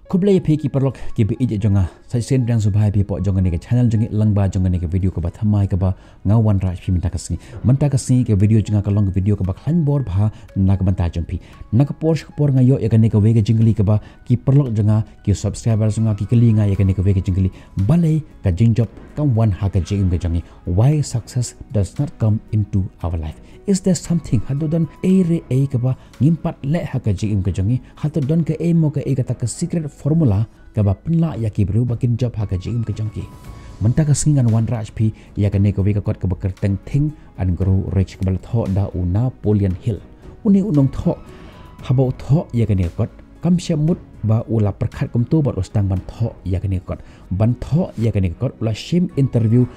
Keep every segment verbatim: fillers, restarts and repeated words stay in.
Khublei ïa phi ki paralok ki ba ïeit jong nga. Sa shisien pdiang sngewbha ïa phi hapoh jong kane ka channel jong ngi lyngba jong kane ka video kaba thymmai kaba nga wanrah sha phi mynta ka sngi. Mynta ka sngi ka video jong nga ka long ka video kaba khlaiñ bor bha na ka bynta jong phi. Na ka por sha ka por nga ïoh ïa kane kawei ka jingkylli kaba ki paralok jong nga, ki subscriber jong nga ki kylli nga ïa kane kawei ka jingkylli. Balei ka jingjop kam wan ha ka jingim ka jong ngi? Why success does not come into our life? Is there something, hato don ei re ei kaba ngim pat leh ha ka jingim ka jong ngi? Hato don kaei mo kaei kata ka secret formula kaba pynlah ïa ki briew ba kin jop ha ka jingim ka jong ki? Mynta ka sngi ngan wanrah sha phi ïa kane kawei ka kot kaba kyrteng Think and Grow Rich kaba la thoh da u Napoleon Hill. Une u nongthoh, haba u thoh ïa kane ka kot, kam shym mut ba u la pyrkhat kumto bad u sdang ban thoh ïa kane ka kot. Ban thoh ïa kane ka kot u la shim interview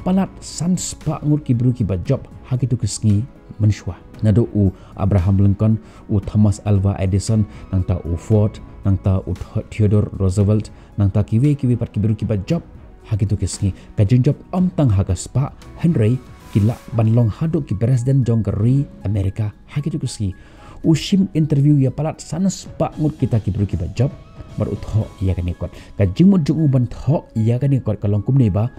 palat san spah ngut ki briew kiba jop ha kito ki sngi mynshuwa. Naduh u Abraham Lincoln, u Thomas Alva Edison, nangta u Ford, nangta u Tho-, Theodore Roosevelt, nangta kiwei kiwei pat ki briew kiba jop ha kito ki sngi. Ka jingjop ym tang ha ka spah, hynrei ki lah ban long haduh ki president jong ka ri America ha kito ki sngi. U shim interview ïa palat san spah ngut kita ki briew kiba jop bad u thoh ïa kane ka kot. Ka jingmut jong u ban thoh ïa kane ka kot ka long kumne ba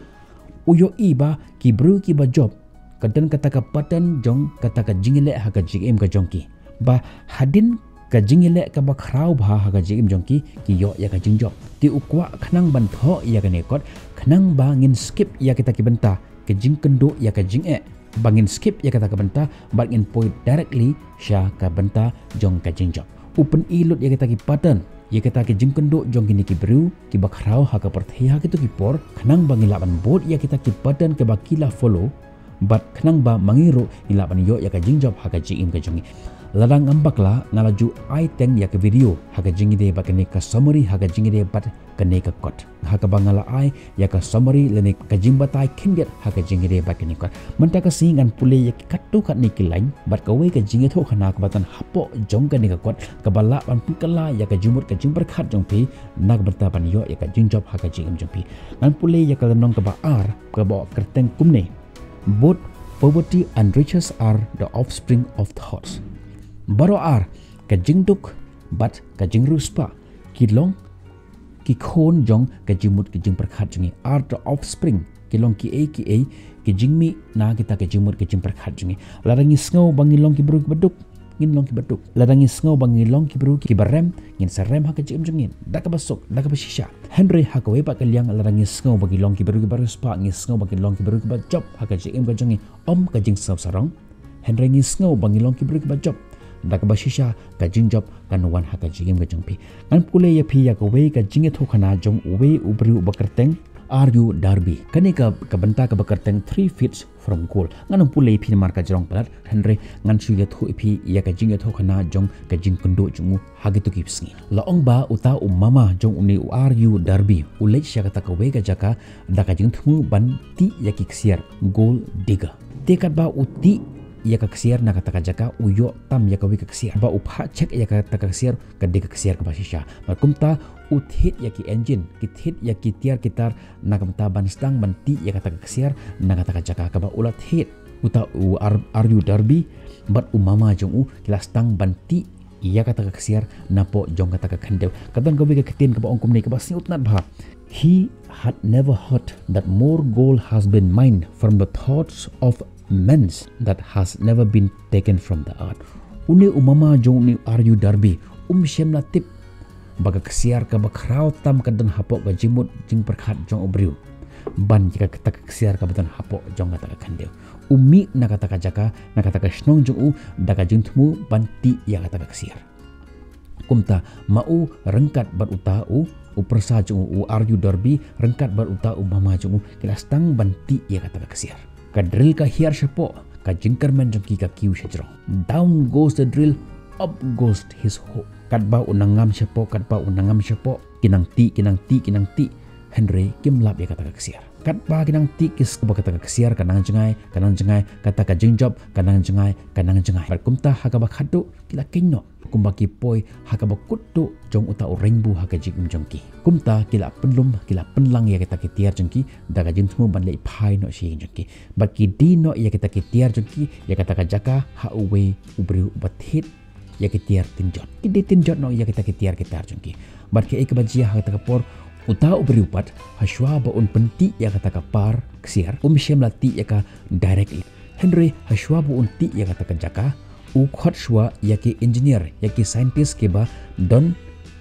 u ïohi ba ki briew kiba jop ka don kata ka pattern jong kata ka jingïaleh ha ka jingim ka jong ki. Ba hadien ka jingïaleh kaba khraw bha ha ka jingim jong ki, ki ïoh ïa ka jingjop. Te u kwah khnang ban thoh ïa kane ka kot khnang ba ngin skip ïa kita ki bynta ka jingkynduh ïa ka jingeh, ba ngin skip ïa kata ka bynta bad ngin poi directly sha ka bynta jong ka jingjop. U pyni lut ïa kita ki pattern, ïa kita ki jingkynduh jong kine ki briew kiba khraw ha ka pyrthei ha kito ki por, khnang ba ngin lah ban bud ïa kita ki pattern kiba ki la follow, bad khnang ba ma ngi ruh ngin lah ban ïoh ïa ka jingjop ha ka jingim ka jong ngi. Lada ngam bakla nga la ju ai teng ïa ka video ha ka jingïadei bad kane ka summary ha ka jingïadei bad kane ka kot, ha kaba nga la ai ïa ka summary lane ka jingbatai khyndiat ha ka jingïadei bad kane ka kot. Mynta ka sngi ngan pule ïa ki katto katne ki lain bad kawei ka jingïathuhkhana kaba don hapoh jong kane ka kot kaba lah ban pynkylla ïa ka jingmut ka jingpyrkhat jong phi na ka bynta ban ïoh ïa ka jingjop ha ka jingim jong phi. Ngan pule ïa ka lynnong kaba ar kaba kyrteng kumne: Both poverty and riches are the offspring of thoughts. Baroh ar ka jingduk bad ka jingriewspah ki long ki khun jong ka jingmut ka jingpyrkhat jong ngi. Are the offspring, ki long kiei kiei ki jingmih na kita ka jingmut ka jingpyrkhat jong ngi. Lada ngi sngew ba ngi long ki briew kiba duk, ngin long kiba duk. Lada ngi sngew ba ngi long ki briew kiba rem, ngin sa rem ha ka jingim jong ngi da kaba suk, da kaba shisha. Hynrei ha kawei pat ka liang lada ngi sngew ba ngi long ki briew kiba riewspah, ngi sngew ba ngi long ki briew kiba jop ha ka jingim ka jong ngi, ym ka jingsngew sarong. Hynrei ngi sngew ba ngi long ki briew kiba jop, da kaba shisha ka jingjop kan wan ha ka jingim ka jong phi. Ngan pule ïa phi ïa kawei ka jingïathuhkhana jong uwei u briew uba kyrteng R U Darby. Kane ka, ka bynta kaba kyrteng Three Feet from Gold. Ngan ym pule ïa phi namar ka jrong palat, hynrei ngan shu ïathuh ïa phi ïa ka jingïathuhkhana jong ka jingkynduh jong u ha kito ki sngi. La ong ba uta u mama jong une u R U Darby u leit sha kata kawei ka jaka da ka jingthmu ban tih ïa ki ksiar, gold digger. Te katba u tih ïa ka ksiar na kata ka jaka, u ïoh tam ïa kawei ka ksiar. Ba u phah check ïa kata ka ksiar, ka dei ka ksiar kaba shisha. Bad kumta u thied ïa ki engine, ki thied ïa ki tiar ki tar na ka bynta ban sdang ban tih ïa kata ka ksiar na kata ka jaka. Kaba u la thied, uta u R-, R U Darby bad u mama jong u ki la sdang ban tih ïa kata ka ksiar napoh jong kata ka khyndew. Ka don kawei ka ktien kaba ong kumne kaba sngewtynnat bha: He had never heard that more gold has been mined from the thoughts of men that has never been taken from the earth. Une u mama jong une u R U Darby um shym la tip ba ka ksiar kaba khraw tam ka don hapoh ka jingmut jingpyrkhat jong u briew ban ïa kata ka ksiar kaba don hapoh jong kata ka khyndew. U mih na kata ka jaka, na kata ka shnong jong u da ka jingthmu ban tih ïa kata ka ksiar. Kumta ma u ryngkat bad uta u, u pyrsa jong u, u R U Darby, ryngkat bad uta u mama jong u, ki la sdang ban tih ïa kata ka ksiar. Ka drill ka hiar shapoh, ka jingkyrmen jong ki ka kiew shajrong. Down goes the drill, up goes his hoe. Katba u nang ngam shapoh, katba u nang ngam shapoh, ki nang tih, ki nang tih, ki nang tih. Hynrei kim lap ïa kata ka ksiar. Katba ki nang tih ki sngew ba kata ka ksiar ka nang jngai, ka nang jngai, kata ka jingjop ka nang jngai, ka nang jngai. Bad kumta ha kaba khatduh ki la kynnoh kumba ki poi ha kaba kutduh jong uta u rainbow ha ka jingim jong ki. Kumta ki la pynlum, ki la pynlang ïa kita ki tiar jong ki da ka jingthmu ban leit phai noh sha ïing jong ki. Bad ki die noh ïa kita ki tiar jong ki ïa kata ka jaka ha uwei u briew uba thied ïa ki tiar tynjot. Ki dei tynjot noh ïa kita ki tiar ki tar jong ki. Bad kaei kaba jia ha kata ka por, uta u briew pat, hashwa ba un pyntih ïa kata ka par ksiar, um shym la tih ïa ka directly. Hynrei hashwa ba un tih ïa kata ka jaka, u khot shwa ïa ki engineer, ïa ki scientist kiba don,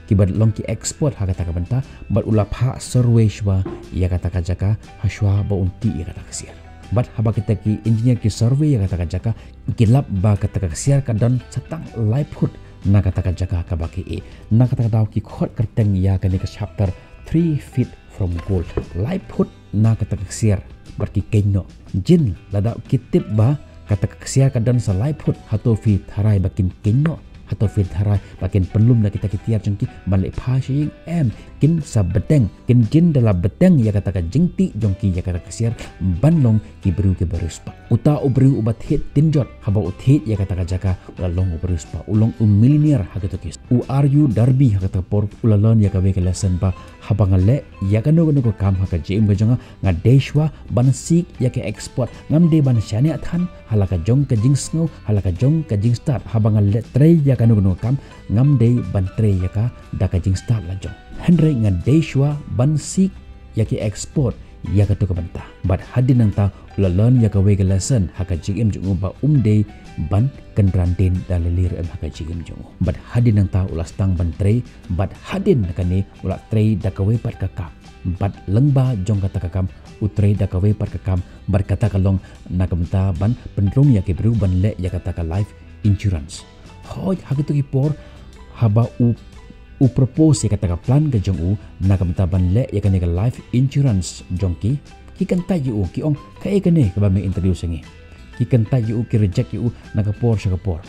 kiba long ki expert ha kata ka bynta, bad u la phah survey shwa ïa kata ka jaka, hashwa ba un tih ïa kata ka ksiar. Bad haba kita ki engineer ki survey ïa kata ka jaka, ki lap ba kata ka ksiar ka don sa tang lai phut na kata ka jaka kaba ki ïeh. Na kata ka daw ki khot kyrteng ïa kane ka chapter Three Feet from Goal. Lai phut na kata ka ksiar bad ki keiñ noh. Jin lada ki tip ba kata ka ksiar ka don sa lai phut, hato phi tharai ba kin keiñ noh? Hato phi tharai ba kin pynlum na kita ki tiar jong ki ban leit phai sha ïing? Em, kin sa bteng, kin jin da la bteng ïa kata ka jingtih jong ki ïa kata ka ksiar ban long ki briew kiba riewspah. Uta u briew uba thied tynjot, haba u thied ïa kata ka jaka, u la long u riewspah, u long u millionaire ha kito ki. U R U Darby ha kata ka por u la learn ïa kawei ka lesson ba haba nga leh ïa kano kano ka kam ha ka jingim ka jong nga, nga dei shwa ban seek ïa ki expert, ngam dei ban shaniah than ha la ka jong ka jingsngew, ha la ka jong ka jingstad. Haba nga leh trei ïa kano kano ka kam, ngam dei ban trei ïa ka da ka jingstad la jong. Hynrei nga dei shwa ban seek ïa ki expert ïa kato ka bynta. Bad hadien nangta u la learn ïa kawei ka lesson ha ka jingim jong u ba um dei ban kynran dien da lei lei ruh em ha ka jingim jong u. Bad hadien nangta u la sdang ban trei, bad hadien na kane u la trei da kawei pat ka kam. Bad lyngba jong kata ka kam, u trei da kawei pat ka kam, bad kata ka long na ka bynta ban pynrung ïa ki briew ban leh ïa kata ka life insurance. Hooid, ha kito ki por, haba u, u propose ïa kata ka plan ka jong u na ka bynta ban leh ïa kane ka life insurance jong ki, ki kyntait ïa u, ki ong, "Kaei kane kaba me introduce ïa ngi?" Ki kyntait ïa u, ki reject ïa u na ka por sha ka por.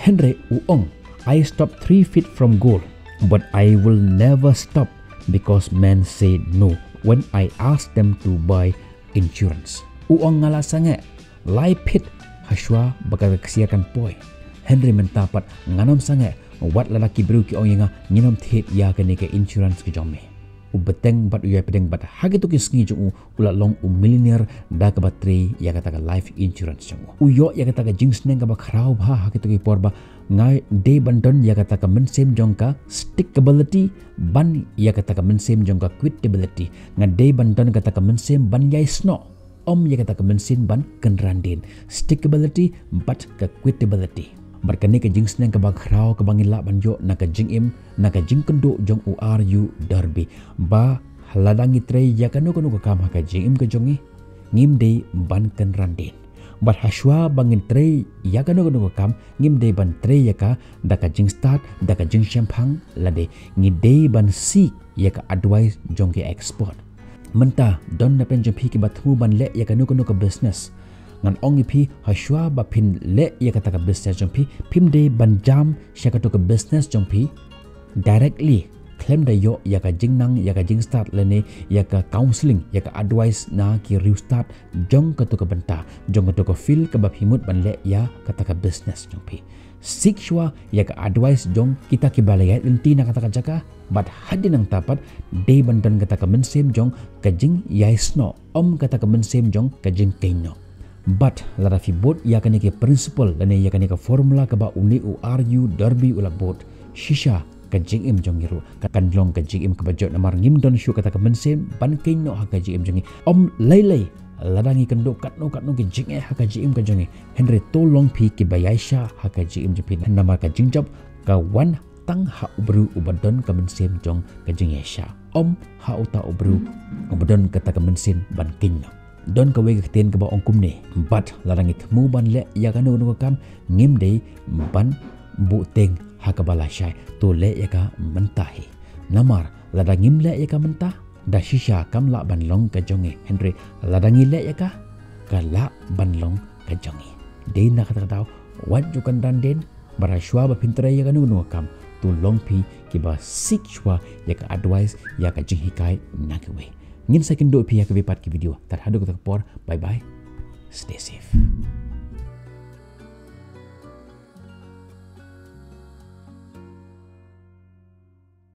Hynrei u ong, "I stop three feet from goal, but I will never stop because men say no when I ask them to buy insurance." U ong, "Nga la sangeh lai phit hashwa ba ka ksiar kan poi. Hynrei mynta pat ngan ym sangeh, wat lada ki briew ki ong ïa nga, ngin ym thied ïa kane ka insurance ka jong me." U bteng bad u ïai pdeng bad ha kito ki sngi jong u, u la long u millionaire da kaba trei ïa kata ka life insurance jong u. U ïoh ïa kata ka jingsneng kaba khraw bha ha kito ki por ba nga dei ban don ïa kata ka mynsiem jong ka stickability ban ïa kata ka mynsiem jong ka quitability. Nga dei ban don kata ka mynsiem ban ïai snoh, ym ïa kata ka mynsiem ban kynran dien. Stickability bad ka quitability. Bad kane ka jingsneng kaba khraw kaba ngin lah ban ïoh na ka jingim, na ka jingkynduh jong u R U Darby, ba lada ngi trei ïa kano kano ka kam ha ka jingim ka jong ngi, ngim dei ban kynran dien. Bad hashwa ba ngin trei ïa kano kano ka kam, ngim dei ban trei ïa ka da ka jingstad, da ka jingshemphang, lane ngi dei ban seek ïa ka advice jong ki expert. Mynta don na pdeng jong phi kiba thmu ban leh ïa kano kano ka business. Ngan ong ïa phi, hashwa ba phin leh ïa kata ka business jong phi, phim dei ban jam sha kato ka business jong phi directly, khlem da ïoh ïa ka jingnang, ïa ka jingstad lane ïa ka counselling, ïa ka advice na ki riewstad jong kato ka bynta, jong kato ka field kaba phi mut ban leh ïa kata ka business jong phi. Seek shwa ïa ka advice jong kita kiba la ïaid lynti na kata ka jaka, bad hadien nangta pat dei ban don kata ka mynsiem jong ka jingïai snoh, ym kata ka mynsiem jong ka jingkeiñ noh. Bad lada phi bud ïa kane ka principle lane ïa kane ka formula kaba une u R U Darby u la bud, shisha ka jingim jong ngi ruh ka kan long ka jingim kaba jot, namar ngim don shuh kata ka mynsiem ban keiñ noh ha ka jingim jong ngi. Ym lei lei lada ngi kynduh katno katno ki jingeh ha ka jingim ka jong ngi, hynrei to long phi kiba ïaishah ha ka jingim jong phi, namar ka jingjop ka wan tang ha u briew uba don ka mynsiem jong ka jingïaishah, ym ha uta u briew uba don kata ka mynsiem ban keiñ noh. Don kawei ka ktien kaba ong kumne, bad lada ngi thmu ban leh ïa kano kano ka kam, ngim dei ban buh tieng ha kaba lashai, to leh ïa ka mynta hi. Namar lada ngim leh ïa ka mynta, da shisha kam lah ban long ka jong ngi, hynrei lada ngi leh ïa ka, ka lah ban long ka jong ngi. Dei na kata ka daw, wat ju kynran dien, bad hashwa ba phin trei ïa kano kano ka kam, to long phi kiba seek shwa ïa ka advice, ïa ka jinghikai na kiwei. Ngin sa ïakynduh phi ha kawei pat ka video. Tad haduh kata ka por, bye bye. Stay safe.